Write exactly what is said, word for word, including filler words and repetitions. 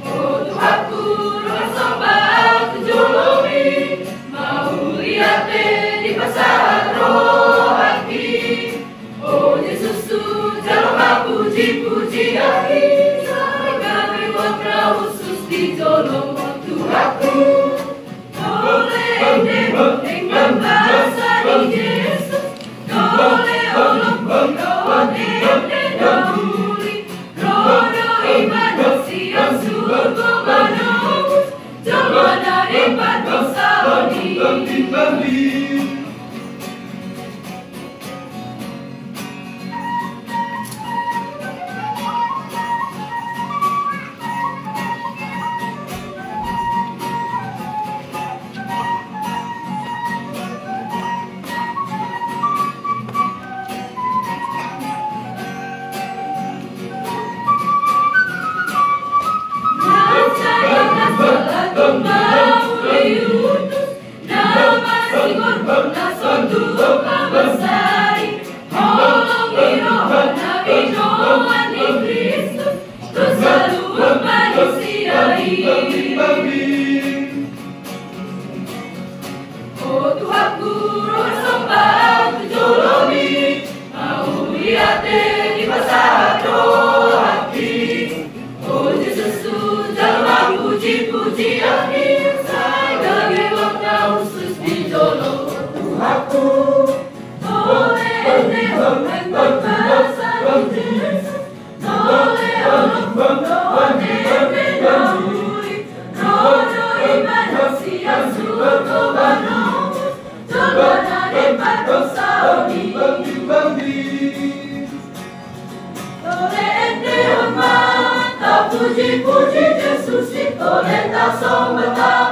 O Tuhanku, roha somba tu jolomi, mauliate dipasahat rohangki. O Jesus, tu jolo ma pujipujianki, sai gabe uap na hushus di jolomu, Tuhanku. O Tuhanku, roha somba tu jolomi, mauliate dipasahat rohangki. O Jesus, tu jolo ma pujipujianki, sai gabe uap na hushus di jolomu, Tuhanku. Ole endehon ma tu basa ni Jesus. Puji-puji Jesus, sitole tasomba ma